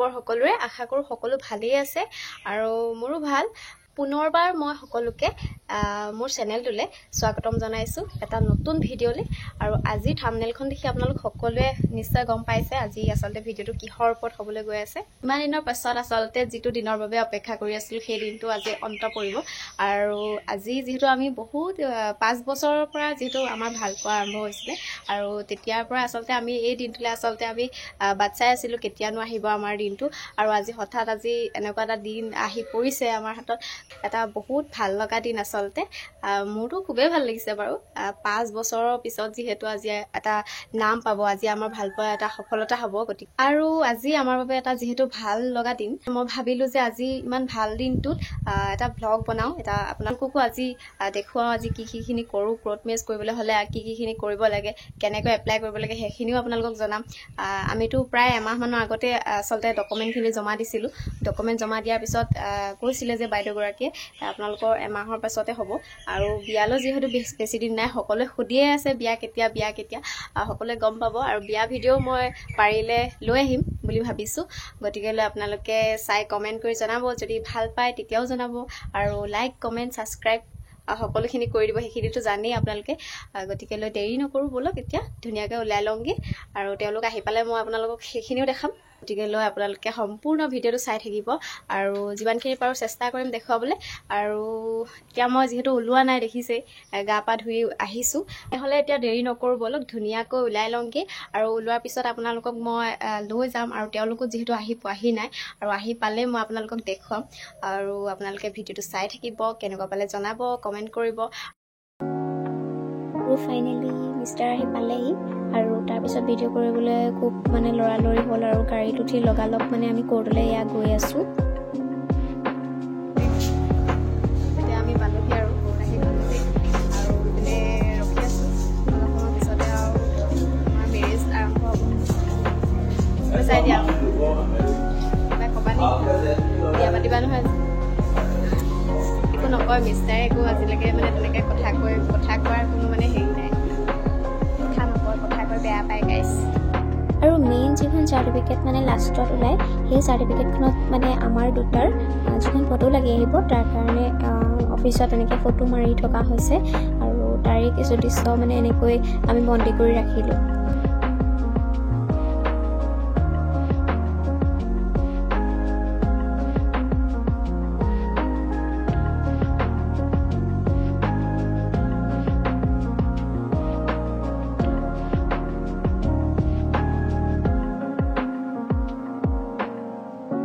খবৰ সকলোৰে? আশা কৰোঁ সকলো ভালেই আছে আৰু মোৰো ভাল। পুনৰবাৰ মই সকলোকে মোৰ চেনেলটোলৈ স্বাগতম জনাইছোঁ এটা নতুন ভিডিঅ'লৈ। আৰু আজি থাম্বনেইলখন দেখি আপোনালোক সকলোৱে নিশ্চয় গম পাইছে আজি আচলতে ভিডিঅ'টো কিহৰ ওপৰত হ'বলৈ গৈ আছে। ইমান দিনৰ পাছত আচলতে যিটো দিনৰ বাবে অপেক্ষা কৰি আছিলোঁ সেই দিনটো আজি অন্ত পৰিব। আৰু আজি যিহেতু আমি বহুত 5 বছৰৰ পৰা যিহেতু আমাৰ ভাল পোৱা আৰম্ভ হৈছিলে আৰু তেতিয়াৰ পৰা আচলতে আমি এই দিনটোলৈ আচলতে আমি বাট চাই আছিলোঁ কেতিয়ানো আহিব আমাৰ দিনটো। আৰু আজি হঠাৎ আজি এনেকুৱা এটা দিন আহি পৰিছে আমাৰ হাতত, এটা বহুত ভাল লগা দিন আচলতে। মোৰতো খুবেই ভাল লাগিছে বাৰু। 5 বছৰৰ পিছত যিহেতু আজি এটা নাম পাব, আজি আমাৰ ভাল পোৱা এটা সফলতা হ'ব। গতিকে আৰু আজি আমাৰ বাবে এটা যিহেতু ভাল লগা দিন, মই ভাবিলোঁ যে আজি ইমান ভাল দিনটোত এটা ভ্লগ বনাওঁ, এটা আপোনালোককো আজি দেখুৱাওঁ আজি কি কিখিনি কৰোঁ, কোৰ্ট মেৰেজ কৰিবলৈ হ'লে কি কিখিনি কৰিব লাগে, কেনেকৈ এপ্লাই কৰিব লাগে সেইখিনিও আপোনালোকক জনাম। আমিতো প্ৰায় এমাহমানৰ আগতে আচলতে ডকুমেণ্টখিনি জমা দিছিলোঁ। ডকুমেণ্ট জমা দিয়াৰ পিছত কৈছিলে যে বাইদেউগৰাকীয়ে আপোনালোকৰ এমাহৰ পাছতে হ'ব। আৰু বিয়ালৈ যিহেতু বেছি দিন নাই, সকলোৱে সুধিয়ে আছে বিয়া কেতিয়া বিয়া কেতিয়া, সকলোৱে গম পাব। আৰু বিয়া ভিডিঅ' মই পাৰিলে লৈ আহিম বুলি ভাবিছোঁ। গতিকে লৈ আপোনালোকে চাই কমেণ্ট কৰি জনাব, যদি ভাল পায় তেতিয়াও জনাব, আৰু লাইক কমেণ্ট ছাবস্ক্ৰাইব সকলোখিনি কৰি দিব, সেইখিনিতো জানেই আপোনালোকে। গতিকে লৈ দেৰি নকৰোঁ, ব'লক এতিয়া ধুনীয়াকৈ ওলাই লওঁগৈ। আৰু তেওঁলোক আহি পালে মই আপোনালোকক সেইখিনিও দেখাম। গতিকে লৈ আপোনালোকে সম্পূৰ্ণ ভিডিঅ'টো চাই থাকিব আৰু যিমানখিনি পাৰোঁ চেষ্টা কৰিম দেখুৱাবলৈ। আৰু এতিয়া মই যিহেতু ওলোৱা নাই, দেখিছেই গা পা ধুই আহিছোঁ, তেনেহ'লে এতিয়া দেৰি নকৰোঁ, ব'লক ধুনীয়াকৈ ওলাই লওঁগৈ। আৰু ওলোৱাৰ পিছত আপোনালোকক মই লৈ যাম। আৰু তেওঁলোকো যিহেতু আহি পোৱাহি নাই, আৰু আহি পালে মই আপোনালোকক দেখুৱাম। আৰু আপোনালোকে ভিডিঅ'টো চাই থাকিব, কেনেকুৱা পালে জনাব, কমেণ্ট কৰিব। আৰু ফাইনেলি মিষ্টাৰ আহি পালেহি। আৰু তাৰপিছত ভিডিঅ' কৰিবলৈ খুব মানে লৰালৰি হ'ল আৰু গাড়ীত উঠি লগালগ মানে আমি কোৰ্টলৈ এয়া গৈ আছোঁ। এতিয়া আমি পালোহি আৰু কোৰ্ট আহি পালোহি আৰু ইপিনে ৰখি আছোঁ। অলপ সময় পিছতে আৰু আমাৰ মেৰেজ আৰম্ভ হ'ব। চাই দিয়া কিবা ক'বা নেকি? বিয়া পাতিবা নহয়? একো নকয় মিষ্টাৰে, একো আজিলৈকে মানে তেনেকৈ কথা কোৱাৰ কোনো মানে হেৰি নাই, কথা নকয়, কথা কৈ বেয়া পায় গাইছ। আৰু মেইন যিখন চাৰ্টিফিকেট মানে লাষ্টত ওলায়, সেই চাৰ্টিফিকেটখনত মানে আমাৰ দুটাৰ যিখন ফটো লাগি আহিব তাৰ কাৰণে অফিচত এনেকৈ ফটো মাৰি থকা হৈছে। আৰু তাৰে কিছু দৃশ্য মানে এনেকৈ আমি বন্দী কৰি ৰাখিলোঁ।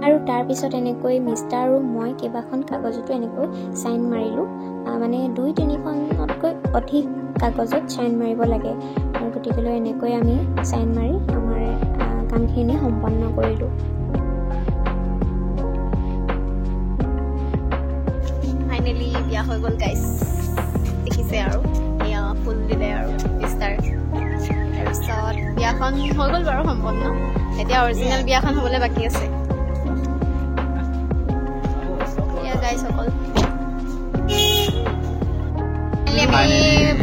আৰু তাৰপিছত এনেকৈ মিষ্টাৰ আৰু মই কেইবাখন কাগজতো এনেকৈ চাইন মাৰিলোঁ। মানে 2-3খনতকৈ অধিক কাগজত চাইন মাৰিব লাগে। আৰু গতিকেলৈ এনেকৈ আমি চাইন মাৰি আমাৰ কামখিনি সম্পন্ন কৰিলোঁ। ফাইনেলি বিয়া হৈ গ'ল গাইছ, দেখিছে আৰু এয়া ফুল দিলে আৰু মিষ্টাৰ। তাৰপিছত বিয়াখন হৈ গ'ল বাৰু সম্পন্ন। এতিয়া অৰিজিনেল বিয়াখন হ'বলৈ বাকী আছে।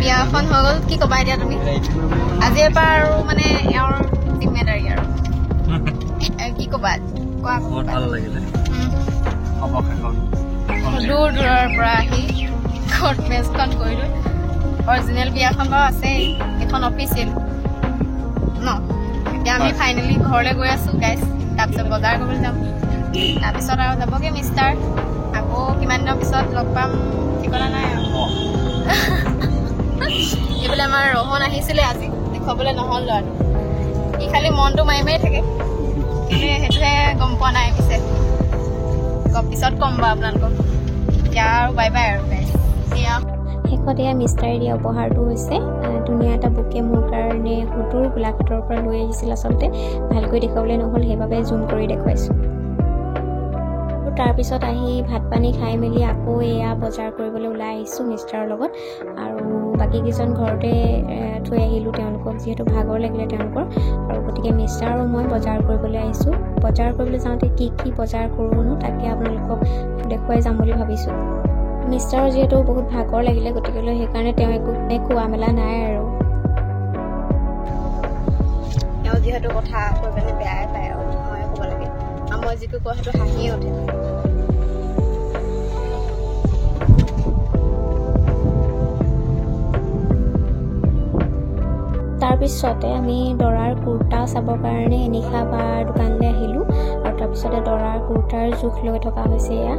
বিয়াখন হৈ গ'ল, কি ক'বা এতিয়া তুমি? আজিৰ পৰা আৰু মানে এওঁৰ জিম্মেদাৰী আৰু কি ক'বা কোৱা? দূৰ দূৰৰ পৰা আহি কোৰ্ট মেৰেজখন কৰিলোঁ। অৰিজিনেল বিয়াখন বাৰু আছেই, এইখন অফিচিয়েল ন। এতিয়া আমি ফাইনেলি ঘৰলৈ গৈ আছোঁ গাইছ। তাৰপিছত বজাৰ কৰিবলৈ যাম, তাৰপিছত আৰু যাবগৈ মিষ্টাৰ। আকৌ কিমান দিনৰ পিছত লগ পাম ঠিকনা নাই আৰু। এইফালে আমাৰ ৰোহন আহিছিলে আজি, দেখুৱাবলৈ নহ'ল ল'ৰাটো। ই খালি মনটো মাৰি মাৰি থাকে, কিন্তু সেইটোহে গম পোৱা নাই। পিছে পিছত ক'ম বাৰু আপোনালোকক। এতিয়া আৰু বাই বাই আৰু গাইছ। এয়া শেষত এয়া মিষ্টাৰে দিয়া উপহাৰটো হৈছে ধুনীয়া এটা বুকে মোৰ কাৰণে সুদূৰ গোলাঘাটৰ পৰা লৈ আহিছিল। আচলতে ভালকৈ দেখুৱাবলৈ নহ'ল, সেইবাবে জুম কৰি দেখুৱাইছোঁ। তাৰপিছত আহি ভাত পানী খাই মেলি আকৌ এয়া বজাৰ কৰিবলৈ ওলাই আহিছোঁ মিষ্টাৰৰ লগত। আৰু বাকীকেইজন ঘৰতে থৈ আহিলোঁ তেওঁলোকক, যিহেতু ভাগৰ লাগিলে তেওঁলোকৰ। আৰু গতিকে মিষ্টাৰ আৰু মই বজাৰ কৰিবলৈ আহিছোঁ। বজাৰ কৰিবলৈ যাওঁতে কি কি বজাৰ কৰোঁনো তাকে আপোনালোকক দেখুৱাই যাম বুলি ভাবিছোঁ। মিষ্টাৰৰ যিহেতু বহুত ভাগৰ লাগিলে, গতিকেলৈ সেইকাৰণে তেওঁ একো খোৱা মেলা নাই আৰু। তেওঁ যিহেতু কথা কৈ পেলাই বেয়াই পায় আৰু ময়ে ক'ব লাগে। মই যিটো কওঁ সেইটো হাঁহিয়ে উঠে। তাৰপিছতে আমি দৰাৰ কুৰ্তা চাবৰ কাৰণে এনিশা বাৰ দোকানলৈ আহিলোঁ আৰু তাৰপিছতে দৰাৰ কুৰ্তাৰ জোখ লৈ থকা হৈছে এয়া।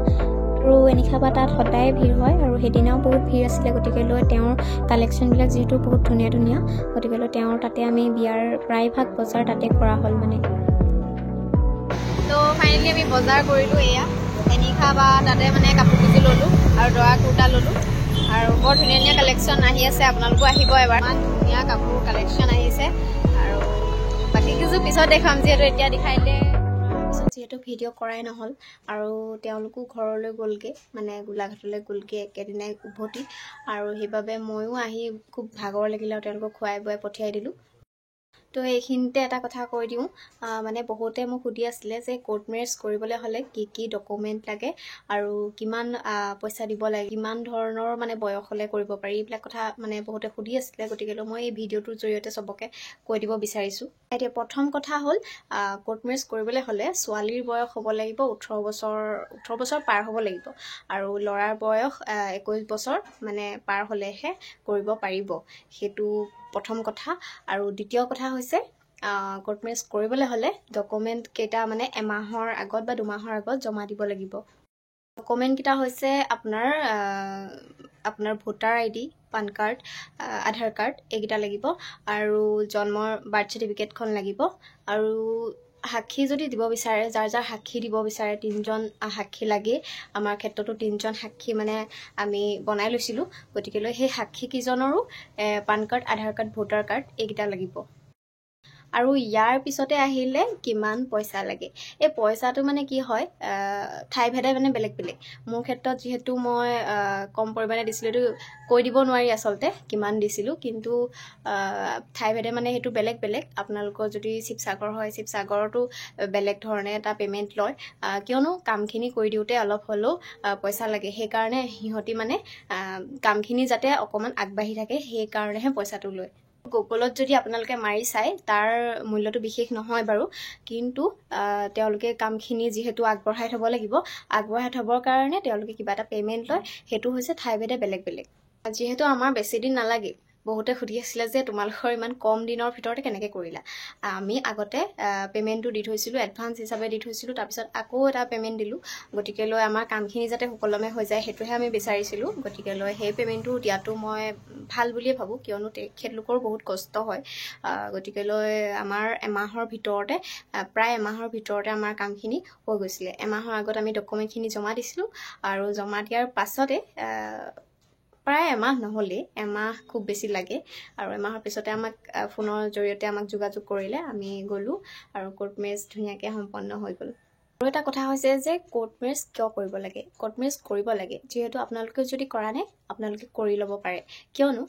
আৰু এনিশা বা তাত সদায় ভিৰ হয় আৰু সেইদিনাও বহুত ভিৰ আছিলে, গতিকে লৈ তেওঁৰ কালেকশ্যনবিলাক যিহেতু বহুত ধুনীয়া ধুনীয়া, গতিকে লৈ তেওঁৰ তাতে আমি বিয়াৰ প্ৰায়ভাগ বজাৰ তাতে কৰা হ'ল মানে। তো ফাইনেলি আমি বজাৰ কৰিলোঁ, এয়া এনিশা বা তাতে মানে কাপোৰ কেইযোৰ ল'লোঁ আৰু দৰা কুৰ্তা ল'লোঁ আৰু বৰ ধুনীয়া ধুনীয়া কালেকশ্যন আহি আছে, আপোনালোকো আহিব এবাৰ। ইমান ধুনীয়া কাপোৰ কালেকশ্যন আহিছে আৰু বাকী কেইযোৰ পিছত দেখাম, যিহেতু এতিয়া দেখাই দিলে। পিছত যিহেতু ভিডিঅ' কৰাই নহ'ল আৰু তেওঁলোকো ঘৰলৈ গ'লগৈ, মানে গোলাঘাটলৈ গ'লগৈ একেদিনাই উভতি, আৰু সেইবাবে ময়ো আহি খুব ভাগৰ লাগিলে আৰু তেওঁলোকক খুৱাই বোৱাই পঠিয়াই দিলোঁ। তো এইখিনিতে এটা কথা কৈ দিওঁ, মানে বহুতে মোক সুধি আছিলে যে কোৰ্ট মেৰেজ কৰিবলৈ হ'লে কি কি ডকুমেণ্ট লাগে আৰু কিমান পইচা দিব লাগে, কিমান ধৰণৰ মানে বয়স হ'লে কৰিব পাৰি, এইবিলাক কথা মানে বহুতে সুধি আছিলে। গতিকে মই এই ভিডিঅ'টোৰ জৰিয়তে চবকে কৈ দিব বিচাৰিছোঁ। এতিয়া প্ৰথম কথা হ'ল, কোৰ্ট মেৰেজ কৰিবলৈ হ'লে ছোৱালীৰ বয়স হ'ব লাগিব 18 বছৰ পাৰ হ'ব লাগিব আৰু ল'ৰাৰ বয়স 21 বছৰ মানে পাৰ হ'লেহে কৰিব পাৰিব, সেইটো প্ৰথম কথা। আৰু দ্বিতীয় কথা হৈছে কোৰ্ট মেৰেজ কৰিবলৈ হ'লে ডকুমেণ্ট কেইটা মানে এমাহৰ আগত বা 2 মাহৰ আগত জমা দিব লাগিব। ডকুমেণ্টকেইটা হৈছে আপোনাৰ আপোনাৰ ভোটাৰ আইডি, পান কাৰ্ড, আধাৰ কাৰ্ড, এইকেইটা লাগিব আৰু জন্মৰ বাৰ্থ চাৰ্টিফিকেটখন লাগিব আৰু সাক্ষী যদি দিব বিচাৰে, যাৰ যাৰ সাক্ষী দিব বিচাৰে 3জন সাক্ষী লাগে। আমাৰ ক্ষেত্ৰতো 3জন সাক্ষী মানে আমি বনাই লৈছিলোঁ, গতিকেলৈ সেই সাক্ষী কেইজনৰো পান কাৰ্ড, আধাৰ কাৰ্ড, ভোটাৰ কাৰ্ড এইকেইটা লাগিব। আৰু ইয়াৰ পিছতে আহিলে কিমান পইচা লাগে। এই পইচাটো মানে কি হয়, ঠাইভেদে মানে বেলেগ বেলেগ। মোৰ ক্ষেত্ৰত যিহেতু মই কম পৰিমাণে দিছিলোঁ, এইটো কৈ দিব নোৱাৰি আচলতে কিমান দিছিলোঁ, কিন্তু ঠাইভেদে মানে সেইটো বেলেগ বেলেগ। আপোনালোকৰ যদি শিৱসাগৰ হয়, শিৱসাগৰতো বেলেগ ধৰণে এটা পে'মেণ্ট লয়, কিয়নো কামখিনি কৰি দিওঁতে অলপ হ'লেও পইচা লাগে, সেইকাৰণে সিহঁতি মানে কামখিনি যাতে অকণমান আগবাঢ়ি থাকে সেইকাৰণেহে পইচাটো লয়। গুগলত যদি আপোনালোকে মাৰি চায় তাৰ মূল্যটো বিশেষ নহয় বাৰু, কিন্তু তেওঁলোকে কামখিনি যিহেতু আগবঢ়াই থ'ব লাগিব, আগবঢ়াই থ'বৰ কাৰণে তেওঁলোকে কিবা এটা পে'মেণ্ট লয়, সেইটো হৈছে ঠাইভেদে বেলেগ বেলেগ। যিহেতু আমাৰ বেছি দিন নালাগিল, বহুতে সুধি আছিলে যে তোমালোকৰ ইমান কম দিনৰ ভিতৰতে কেনেকৈ কৰিলা। আমি আগতে পে'মেণ্টটো দি থৈছিলোঁ, এডভান্স হিচাপে দি থৈছিলোঁ, তাৰপিছত আকৌ এটা পে'মেণ্ট দিলোঁ। গতিকে লৈ আমাৰ কামখিনি যাতে সুকলমে হৈ যায় সেইটোহে আমি বিচাৰিছিলোঁ। গতিকে লৈ সেই পে'মেণ্টটো দিয়াটো মই ভাল বুলিয়ে ভাবোঁ, কিয়নো তেখেতলোকৰো বহুত কষ্ট হয়। গতিকে লৈ আমাৰ এমাহৰ ভিতৰতে, প্ৰায় এমাহৰ ভিতৰতে আমাৰ কামখিনি হৈ গৈছিলে। এমাহৰ আগত আমি ডকুমেণ্টখিনি জমা দিছিলোঁ আৰু জমা দিয়াৰ পাছতে প্ৰায় এমাহ নহ'লেই, এমাহ খুব বেছি লাগে আৰু এমাহৰ পিছতে আমাক ফোনৰ জৰিয়তে আমাক যোগাযোগ কৰিলে, আমি গ'লোঁ আৰু কোৰ্ট মেৰেজ ধুনীয়াকৈ সম্পন্ন হৈ গ'ল। আৰু এটা কথা হৈছে যে কোৰ্ট মেৰেজ কিয় কৰিব লাগে। কোৰ্ট মেৰেজ কৰিব লাগে যিহেতু আপোনালোকে যদি কৰা নাই আপোনালোকে কৰি ল'ব পাৰে, কিয়নো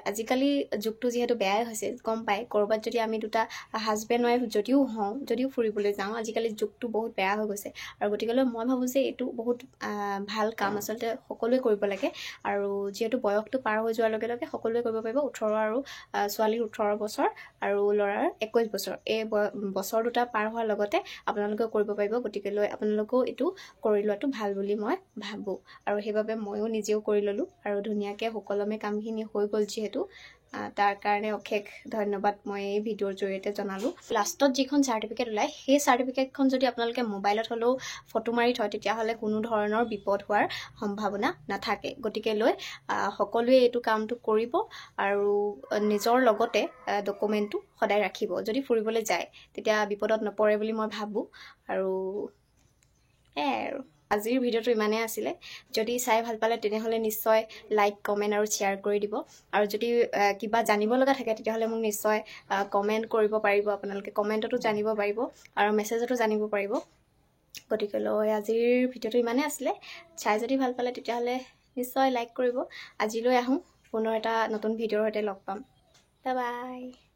আজিকালি যুগটো যিহেতু বেয়াই হৈছে, গম পায় ক'ৰবাত যদি আমি দুটা হাজবেণ্ড ৱাইফ যদিও হওঁ, যদিও ফুৰিবলৈ যাওঁ, আজিকালি যুগটো বহুত বেয়া হৈ গৈছে। আৰু গতিকেলৈ মই ভাবোঁ যে এইটো বহুত ভাল কাম, আচলতে সকলোৱে কৰিব লাগে। আৰু যিহেতু বয়সটো পাৰ হৈ যোৱাৰ লগে লগে সকলোৱে কৰিব পাৰিব। 18 আৰু ছোৱালীৰ 18 বছৰ আৰু ল'ৰাৰ 21 বছৰ, এই বছৰ দুটা পাৰ হোৱাৰ লগতে আপোনালোকেও কৰিব পাৰিব। গতিকেলৈ আপোনালোকেও এইটো কৰি লোৱাটো ভাল বুলি মই ভাবোঁ আৰু সেইবাবে ময়ো নিজেও কৰি ল'লোঁ আৰু ধুনীয়াকৈ সুকলমে কামখিনি হৈ গ'ল যিহেতু, তাৰ কাৰণে অশেষ ধন্যবাদ মই এই ভিডিঅ'ৰ জৰিয়তে জনালোঁ। লাষ্টত যিখন চাৰ্টিফিকেট ওলায় সেই চাৰ্টিফিকেটখন যদি আপোনালোকে মোবাইলত হ'লেও ফটো মাৰি থয় তেতিয়াহ'লে কোনো ধৰণৰ বিপদ হোৱাৰ সম্ভাৱনা নাথাকে। গতিকে লৈ সকলোৱে এইটো কামটো কৰিব আৰু নিজৰ লগতে ডকুমেণ্টটো সদায় ৰাখিব। যদি ফুৰিবলৈ যায় তেতিয়া বিপদত নপৰে বুলি মই ভাবোঁ। আৰু এয়াই আৰু আজিৰ ভিডিঅ'টো ইমানেই আছিলে। যদি চাই ভাল পালে তেনেহ'লে নিশ্চয় লাইক, কমেণ্ট আৰু শ্বেয়াৰ কৰি দিব। আৰু যদি কিবা জানিব লগা থাকে তেতিয়াহ'লে মোক নিশ্চয় কমেণ্ট কৰিব পাৰিব, আপোনালোকে কমেণ্টতো জানিব পাৰিব আৰু মেছেজতো জানিব পাৰিব। গতিকে লৈ আজিৰ ভিডিঅ'টো ইমানেই আছিলে। চাই যদি ভাল পালে তেতিয়াহ'লে নিশ্চয় লাইক কৰিব। আজিলৈ আহোঁ, পুনৰ এটা নতুন ভিডিঅ'ৰ সৈতে লগ পাম। Bye bye.